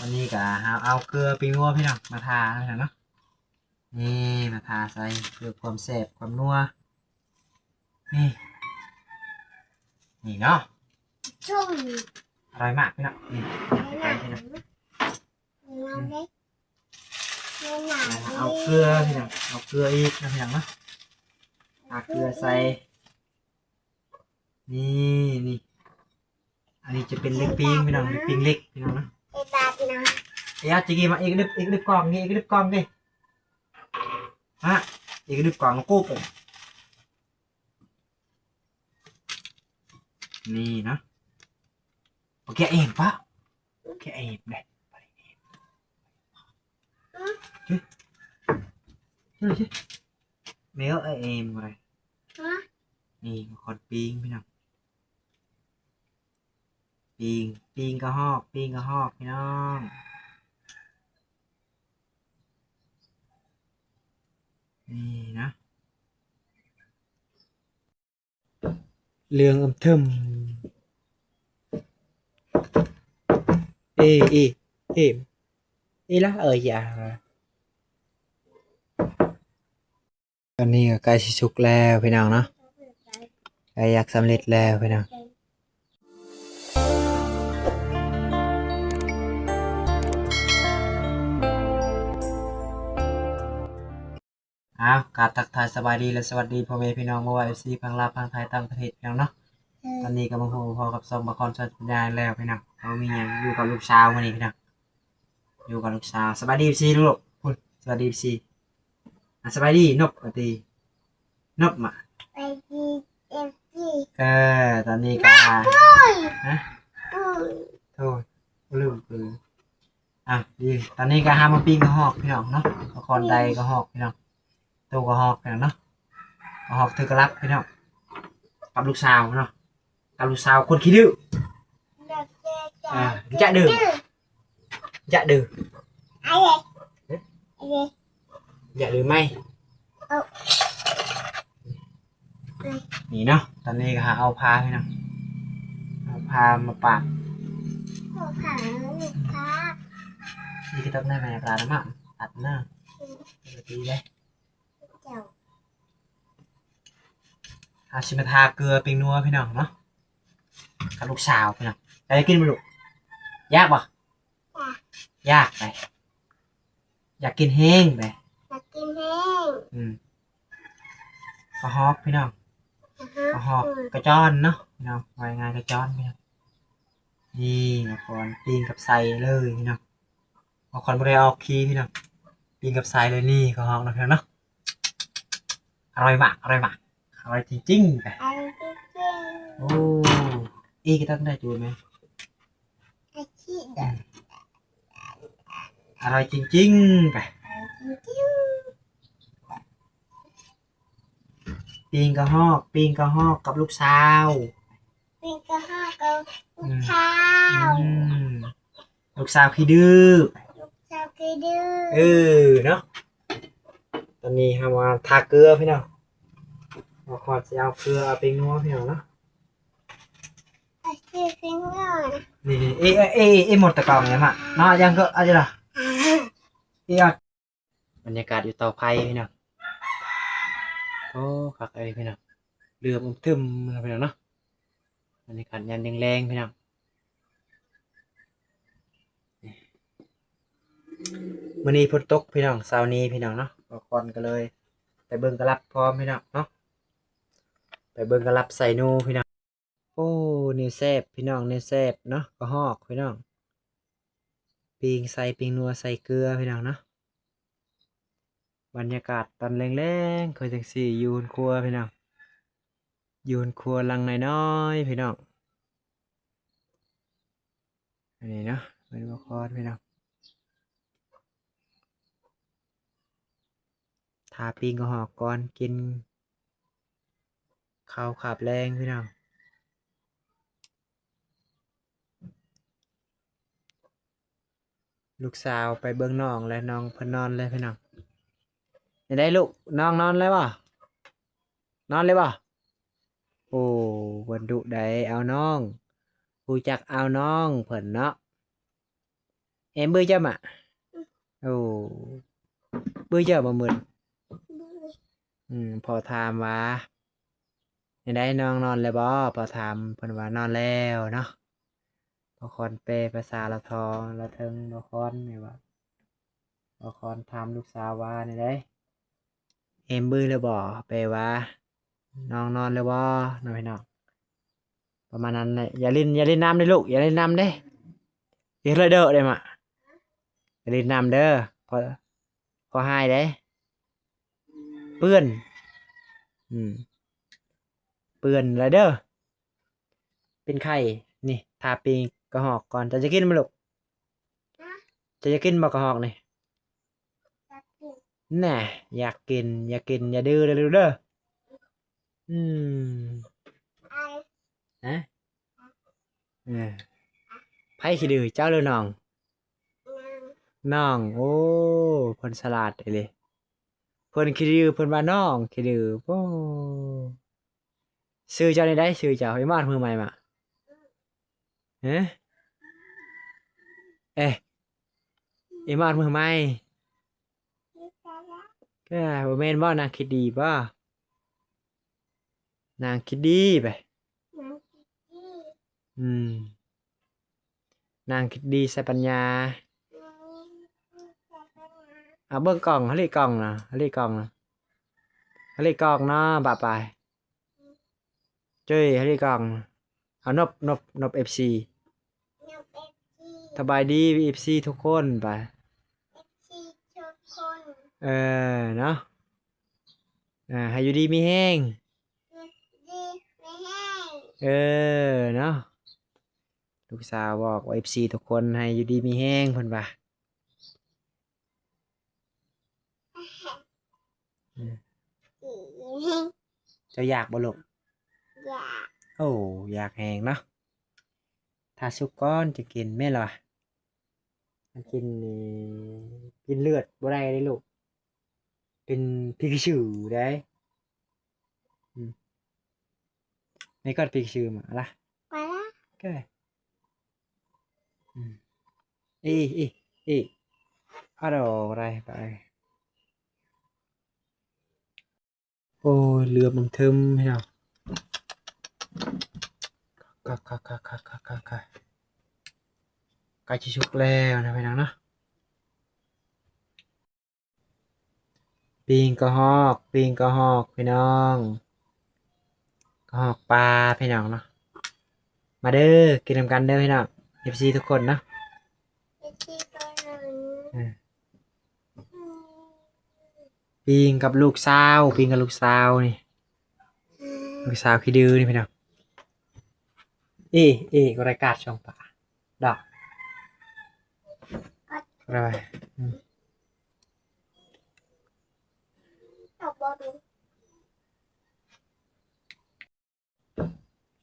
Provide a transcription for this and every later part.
ຕອນນີ້ກໍຫາເອົາເກືອປີ້ງນົວພີ່ນ້ອງມາທາເນາະພີ່ນ້ອງເນາະ. ນີ້ມາທາໃສ່ເພື່ອຄວາມແຊບຄວາມນົວ. ນີ້ ນີ້ເນາະ ອະລ່ອຍມາກພີ່ນ້ອງ. ນີ້ ເອົາເກືອພີ່ນ້ອງ ເອົາເກືອອີກເນາະພີ່ນ້ອງເນາະ. ທາເກືອໃສ່ ນີ້ ນີ້ ອັນນີ້ຈະເປັນເຫຼັກປີ້ງພີ່ນ້ອງ ເຫຼັກປີ້ງເຫຼັກພີ່ນ້ອງເນາະ. ເຮັດບາດພີ່ນ້ອງ ເອີ ອາດຈະກີມາອີກດຶບ ອີກດຶບກອງນີ້ ອີກດຶບກອງນີ້ ຮະ ອີກດຶບກອງກູບ. ນີ້ເນາະ ໂອເຄ ເອັມປະ ໂອເຄ ເອັມເດ້ ແມວ ເອັມບໍ່ໄດ້. ນີ້ມາຄອນປີ້ງພີ່ນ້ອງ ປີ້ງ ປີ້ງກະຮອກ ປີ້ງກະຮອກພີ່ນ້ອງ. ນີ້ນະ ເຫຼືອງອຳເທິມ ເອ ເອ ເອ ເອລະ ເອີຍາ. ຕອນນີ້ກໍໃກ້ຊິສຸກແລ້ວພີ່ນ້ອງເນາະ ໃກ້ຢາກສຳເລັດແລ້ວພີ່ນ້ອງ. ອ້າວ ກາບທັກທາຍສະບາຍດີ ແລະ ສະຫວັດດີພໍ່ແມ່ພີ່ນ້ອງ ບໍ່ວ່າເອັຟຊີຝັ່ງລາວ ຝັ່ງໄທ ຕ່າງປະເທດພີ່ນ້ອງເນາະ. ຕອນນີ້ກໍມາພົບມາພໍ້ກັບຊ່ອງບາຄອນຊອນປັນຍາແລ້ວພີ່ນ້ອງ. ເຮົາມີຫຍັງ ຢູ່ກັບລູກສາວມື້ນີ້ພີ່ນ້ອງ ຢູ່ກັບລູກສາວ. ສະບາຍດີເອັຟຊີລູກ ພຸ້ນ ສະບາຍດີເອັຟຊີ. ອ່າ ສະບາຍດີນົບ ກະຕີ ນົບມາ ສະບາຍດີເອັຟຊີ. ເອີ ຕອນນີ້ກໍ ຮະ ໂທດ ລືມ ອ່ະ ດີ ຕອນນີ້ກໍຫາມາປີ້ງກະຮອກພີ່ນ້ອງເນາະ ກະຄອນໄດກະຮອກພີ່ນ້ອງ ໂຕກະຮອກພີ່ນ້ອງເນາະ ກະຮອກຖືກະລັບພີ່ນ້ອງ ກັບລູກສາວເນາະ ກັບລູກສາວຄົນຂີ້ດື້. ອ່າ ຈະດື້ ຈະດື້ ອະເລ ອະເລ ຈະດື້ໄໝ? ເອີ ນີ້ເນາະ ຕອນນີ້ກໍຫາເອົາຜ້າພີ່ນ້ອງ ເອົາຜ້າມາປາດ ເອົາຜ້າມາປາດ ນີ້ຄືຕ້ອງໄດ້ໄມ້ປາດມາຕັດເນາະ ອືມ ເອົາຕີເດ້ ເຈົ້າ ເຮົາຊິມາທາເກືອປີ້ງນົວພີ່ນ້ອງເນາະ ກັບລູກສາວພີ່ນ້ອງ. ຢາກກິນບໍ່ລູກ? ຢາກບໍ່? ຢາກ ຢາກໄດ໋ ຢາກກິນແຮງໄດ໋ ຢາກກິນແຮງ ອືມ ກະຮອກພີ່ນ້ອງ ກະຮອກ ກະຮອກ ອືມ ກະຈອນເນາະພີ່ນ້ອງ ວ່າງ່າຍກະຈອນພີ່ນ້ອງ. ນີ້ ມາຄອນປີ້ງກັບໄຊເລີຍພີ່ນ້ອງ ມາຄອນບໍ່ໄດ້ອອກຄີພີ່ນ້ອງ ປີ້ງກັບໄຊເລີຍ. ນີ້ກະຮອກເນາະພີ່ນ້ອງເນາະ ອະລ່ອຍມາກ ອະລ່ອຍມາກ ອະລ່ອຍຈິງໆ ອະລ່ອຍຈິງໆ. ໂອ້ ອີກະຕັກໄດ້ຈູນແມ່ ອະຈິງໆ ອະລ່ອຍຈິງໆ ອະລ່ອຍຈິງໆ. ປີ້ງກະຮອກ ປີ້ງກະຮອກກັບລູກສາວ ປີ້ງກະຮອກກັບລູກສາວ ອືມ ອືມ ລູກສາວຂີ້ດື້ ລູກສາວຂີ້ດື້ ເອີ ເນາະ. ຕອນນີ້ເຮົາມາທາເກືອພີ່ນ້ອງ ມາຄອນຊິເອົາເກືອ ເອົາແປ້ງນົວພີ່ນ້ອງເນາະ ເອົາຊື່ແປ້ງນົວນະ ນີ້ ເອ ເອ ເອ ເອ ໝົດຕະກອງເລີຍມະເນາະ ຍັງກໍອາດຈະລະ ເອ ອາດ ບັນຍາກາດຢູ່ເຕົາໄຟພີ່ນ້ອງ ໂອ້ ຄັກອີ່ຫຼີພີ່ນ້ອງ ເຫຼືອມອຶມຕຶມພີ່ນ້ອງເນາະ ບັນຍາກາດຍາມແລງໆ ພີ່ນ້ອງ. ມື້ນີ້ຝົນຕົກພີ່ນ້ອງ ເຊົ້ານີ້ພີ່ນ້ອງເນາະ ບ່າວຄອນກໍເລີຍໄປເບິ່ງກະລັບພ້ອມພີ່ນ້ອງເນາະ ໄປເບິ່ງກະລັບໃສ່ໜູພີ່ນ້ອງ. ໂອ້ ແນວແຊບພີ່ນ້ອງ ແນວແຊບເນາະ ກະຮອກພີ່ນ້ອງ ປີ້ງໃສ່ ປີ້ງນົວໃສ່ເກືອພີ່ນ້ອງເນາະ. ບັນຍາກາດຕອນແລງໆ ຄືຈັ່ງຊີ້ ຢູ່ເຮືອນຄົວພີ່ນ້ອງ ຢູ່ເຮືອນຄົວຫຼັງນ້ອຍໆ ພີ່ນ້ອງ. ອັນນີ້ເນາະ ເປັນບ່າວຄອນພີ່ນ້ອງ ຖ້າປີ້ງກະຮອກກ່ອນ ກິນເຂົ້າຄາບແລງພີ່ນ້ອງ. ລູກສາວໄປເບິ່ງນ້ອງແລ້ວ ນ້ອງເພິ່ນນອນແລ້ວພີ່ນ້ອງ. ເປັນໃດລູກ ນ້ອງນອນແລ້ວບໍ່? ນອນແລ້ວບໍ່? ໂອ້ ເພິ່ນດຸໄດ໋ ເອົານ້ອງ ຮູ້ຈັກເອົານ້ອງເພິ່ນເນາະ. ແອມເບິ່ງເຈົ້າມະ? ໂອ້ ເບິ່ງເຈົ້າບໍ່ມື້ນີ້? ອືມ ພໍ່ຖາມວ່າ ແນວໃດ ນ້ອງນອນແລ້ວບໍ່? ພໍ່ຖາມ ເພິ່ນວ່ານອນແລ້ວເນາະ. ພໍ່ຄອນແປພາສາລາວທອງ ລາວເທິງ ພໍ່ຄອນນີ້ວ່າ ພໍ່ຄອນຖາມລູກສາວວ່າແນວໃດ? ແອມເບິ່ງແລ້ວບໍ່? ແປວ່າ ນ້ອງນອນແລ້ວບໍ່ເນາະ ພີ່ນ້ອງ? ປະມານນັ້ນແຫຼະ. ຢ່າຫຼິ້ນ ຢ່າຫຼິ້ນນ້ຳເດ້ລູກ ຢ່າຫຼິ້ນນ້ຳເດ້. ເຮັດເລີຍເດີເດ້ມະ ຢ່າຫຼິ້ນນ້ຳເດີ ພໍ ພໍຫາຍເດ້ ເປື້ອນ ອືມ ເປື້ອນລະເດີ. ເປັນໄຂ້ນີ້ ຖ້າປີ້ງກະຮອກກ່ອນ. ເຈົ້າຈະກິນບໍ່ລູກ? ເຈົ້າຈະກິນບໍ່ກະຮອກນີ້? ແນ່ ຢາກກິນ ຢາກກິນ ຢ່າດື້ເດີລູກເດີ. ອືມ ຮະ? ເອີ ໃຜຂີ້ດື້ ເຈົ້າຫຼືນ້ອງ? ນ້ອງ. ໂອ້ ເພິ່ນສະຫຼາດອີ່ຫຼີ ເພິ່ນຂີ້ດື້ ເພິ່ນວ່ານ້ອງຂີ້ດື້. ໂອ້ ຊື່ເຈົ້າແນວໃດ? ຊື່ເຈົ້າ ອີມາດ ມືໃໝ່ມະ? ຮະ? ເອ ອີມາດ ມືໃໝ່. ກະບໍ່ແມ່ນບໍ່? ນາງຄິດດີບໍ່? ນາງຄິດດີໄປ. ອືມ ນາງຄິດດີໃສ່ປັນຍາ. ເອົາເບິ່ງກ້ອງ ຮະລິກ້ອງນະ ຮະລິກ້ອງນະ ຮະລິກ້ອງເນາະ ບາບາຍ. ເຈ້ຍ ຮະລິກ້ອງ ເອົານົບ ນົບ ນົບເອັບຊີ. ສະບາຍດີເອັບຊີທຸກຄົນໄປ. ເອີ ເນາະ ອ່າ ໃຫ້ຢູ່ດີມີແຮງ. ເອີ ເນາະ ລູກສາວບອກວ່າ ເອັບຊີທຸກຄົນໃຫ້ຢູ່ດີມີແຮງ ເພິ່ນວ່າ. ເຈົ້າຢາກບໍ່ລູກ? ຢາກ. ໂອ້ ຢາກແຮງເນາະ. ຖ້າສຸກກ່ອນຈະກິນ ແມ່ນລະວະ. ມັນກິນນີ້ ກິນເລືອດບໍ່ໄດ້ເດ້ລູກ ເປັນຜີກະສືໄດ໋. ອືມ ໃນກອດປີກຊື່ມາລະ ມາລະ ເອີ ອືມ ເອີ ເອີ ເອີ ອາດອກໄດ້ໄປ. ໂອ້ຍ ເຫຼືອບາງເທີມພີ່ນ້ອງ ກະ ກະ ກະ ກະ ກະ ກະ ກະ ໃກ້ຊິສຸກແລ້ວນະພີ່ນ້ອງເນາະ. ປີ້ງກະຮອກ ປີ້ງກະຮອກພີ່ນ້ອງ ກະຮອກປ່າພີ່ນ້ອງເນາະ. ມາເດີ ກິນນຳກັນເດີພີ່ນ້ອງ ເອັບຊີທຸກຄົນເນາະ. ເອັບຊີທຸກຄົນ ເອີ ອືມ ປີ້ງກັບລູກສາວ ປີ້ງກັບລູກສາວນີ້ ອືມ ລູກສາວຂີ້ດື້ນີ້ພີ່ນ້ອງ. ເອ ເອ ກໍໄດ້ກາດຊ່ອງປາດອກ ອືມ.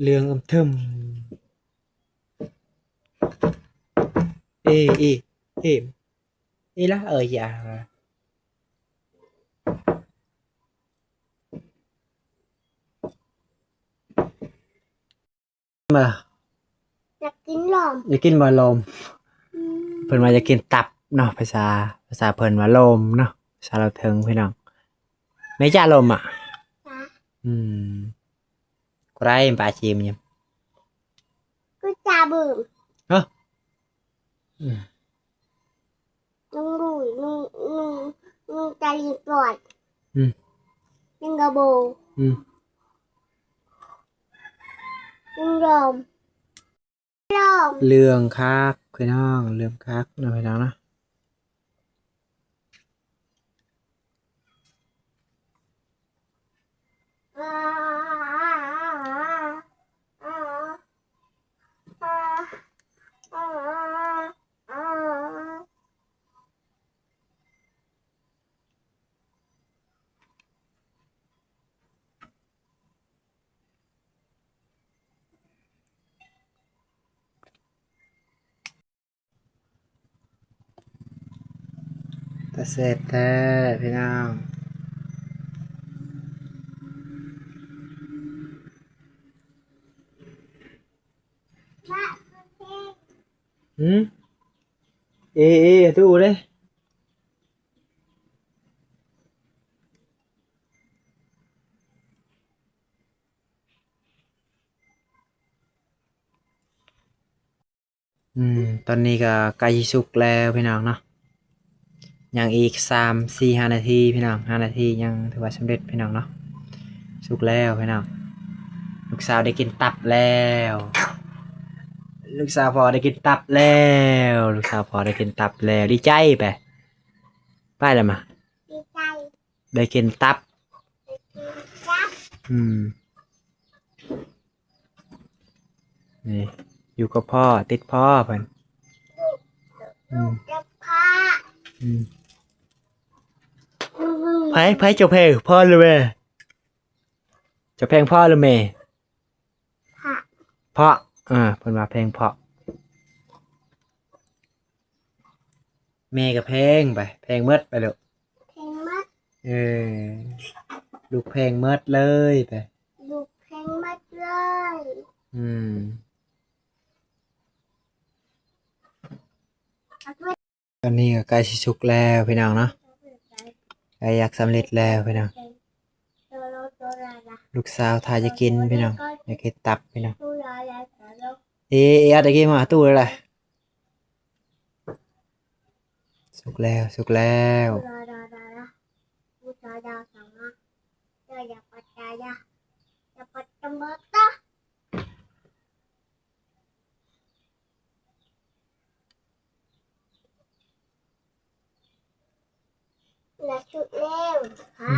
ເລື່ອງອຳເທິມ ເອ ເອ ເອ ເອລະ ເອີ ຢາ ມາ ຢາກກິນລົມ ຢາກກິນບໍ່ລົມ? ອືມ ເພິ່ນວ່າຢາກກິນຕັບເນາະ ພາສາ ພາສາເພິ່ນວ່າລົມເນາະ ພາສາລາວເທິງພີ່ນ້ອງ. ແມ່ຈາລົມອະ ອືມ ກໍໄດ້ປາຊີມຍາມ ກໍຈາບຶງ ຮະ ອືມ. ລຸງລຸຍ ລຸງ ລຸງ ລຸງຕາລີປອດ ອືມ ລຸງກະໂບ ອືມ ລຸງລອມ ລອມ ເລື່ອງຄັກພີ່ນ້ອງ ເລື່ອງຄັກເນາະ ພີ່ນ້ອງເນາະ. ຕາແຊບແທ້ພີ່ນ້ອງ. ຫືມ? ເອ ເອ ຕູ້ເດ້. ອືມ ຕອນນີ້ກໍໃກ້ຊິສຸກແລ້ວພີ່ນ້ອງເນາະ, ຍັງອີກສາມ ສີ່ ຫ້ານາທີພີ່ນ້ອງ, ຫ້ານາທີຍັງຖືວ່າສຳເລັດພີ່ນ້ອງເນາະ. ສຸກແລ້ວພີ່ນ້ອງ, ລູກສາວໄດ້ກິນຕັບແລ້ວ, ລູກສາວພໍ່ໄດ້ກິນຕັບແລ້ວ, ລູກສາວພໍ່ໄດ້ກິນຕັບແລ້ວ. ດີໃຈໄປ ໄປແລ້ວມາ ດີໃຈ ໄດ້ກິນຕັບ ໄດ້ກິນຕັບ. ອືມ ນີ້ ຢູ່ກັບພໍ່ ຕິດພໍ່ເພິ່ນ. ອືມ ກັບພໍ່. ອືມ ອືມ ໃຜ ໃຜເຈົ້າແພງ ພໍ່ຫຼືແມ່? ເຈົ້າແພງພໍ່ຫຼືແມ່? ພໍ່ ພໍ່. ເອີ ເພິ່ນວ່າແພງພໍ່. ແມ່ກໍແພງໄປ ແພງໝົດໄປລູກ ແພງໝົດ. ເອີ ລູກແພງໝົດເລີຍໄປ ລູກແພງໝົດເລີຍ. ອືມ ຕອນນີ້ກໍໃກ້ຊິສຸກແລ້ວພີ່ນ້ອງເນາະ, ໃກ້ຢາກສຳເລັດແລ້ວພີ່ນ້ອງ. ລູກສາວຖ້າຈະກິນພີ່ນ້ອງ, ຢາກເຮັດຕັບພີ່ນ້ອງ. ເອ ເອ ອາດຕະກີ້ມາຕູ້ແລ້ວລະ. ສຸກແລ້ວ ສຸກແລ້ວ. ລະສຸກແລ້ວ ພະ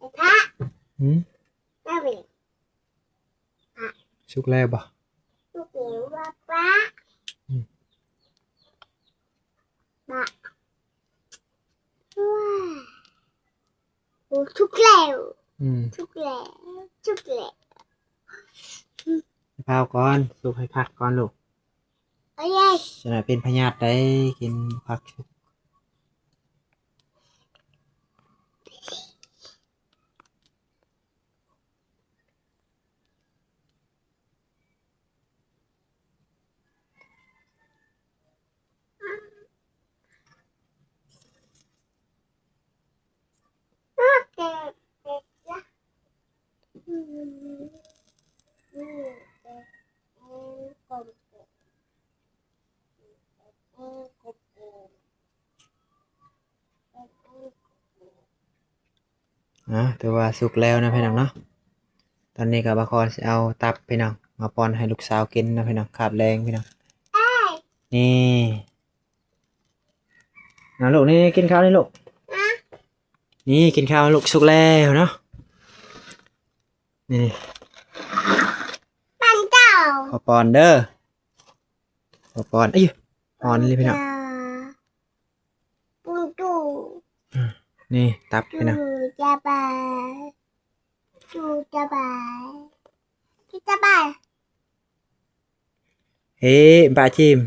ອືມ ໄອ້ພະ. ຫືມ? ນັ້ນເອງ ພະ ສຸກແລ້ວບໍ່? ສຸກແລ້ວວ່າ ພະ. ອືມ ພະ ວ້າ ໂອ້ ສຸກແລ້ວ. ອືມ ສຸກແລ້ວ ສຸກແລ້ວ. ເຝົ້າກ່ອນ ສຸກໃຫ້ຄັກກ່ອນລູກ. ໂອ້ຍ ສະນະເປັນພະຍາດໄດ໋ ກິນຜັກສຸກ. ອ່າ ຖືວ່າສຸກແລ້ວນະພີ່ນ້ອງເນາະ. ຕອນນີ້ກໍບ່າວຄອນຊິເອົາຕັບພີ່ນ້ອງມາປ້ອນໃຫ້ລູກສາວກິນນະພີ່ນ້ອງ, ຄາບແລງພີ່ນ້ອງ. ນີ້ ອ່າ ລູກ ນີ້ ນີ້ ກິນເຂົ້ານີ້ລູກ. ນີ້ ກິນເຂົ້າລູກ, ສຸກແລ້ວເນາະ. ນີ້ ປັນເຈົ້າ ຂໍປ້ອນເດີ ຂໍປ້ອນ. ເອີຍ ຮ້ອນອີ່ຫຼີພີ່ນ້ອງ. ປຸງຕູ ອືມ ນີ້ຕັບພີ່ນ້ອງ. ຈູຈະບາຍ ຈູຈະບາຍ ຈູຈະບາຍ. ເຮ ປາຈິມ.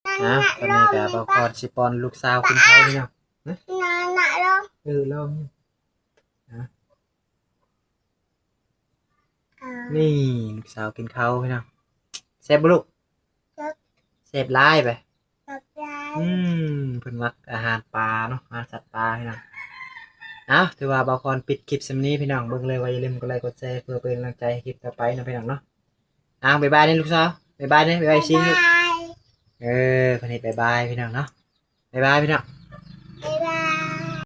ອ່ະ ຕອນນີ້ກໍບ່າວຄອນຊິປ້ອນລູກສາວກິນເຂົ້າພີ່ນ້ອງ. ນະ ເອີ ລອງ. ອ່ະ ນີ້ ລູກສາວກິນເຂົ້າພີ່ນ້ອງ. ແຊບບໍ່ລູກ? ແຊບ ແຊບຫຼາຍໄປ. ອືມ ເພິ່ນມັກອາຫານປ່າເນາະ, ອາຫານສັດປ່າພີ່ນ້ອງ. ເອົາ ຖືວ່າບ່າວຄອນປິດຄລິບສ່ຳນີ້ພີ່ນ້ອງ. ເບິ່ງແລ້ວກໍຢ່າລືມກົດໄລກົດແຊ ເພື່ອເປັນກຳລັງໃຈໃຫ້ຄລິບຕໍ່ໄປເນາະພີ່ນ້ອງເນາະ. ອ້າວ ບາຍບາຍເນາະລູກສາວ, ບາຍບາຍເນາະ, ບາຍບາຍຊິລູກ. ບາຍບາຍ. ເອີ ເພິ່ນເຮັດບາຍບາຍພີ່ນ້ອງເນາະ, ບາຍບາຍພີ່ນ້ອງ.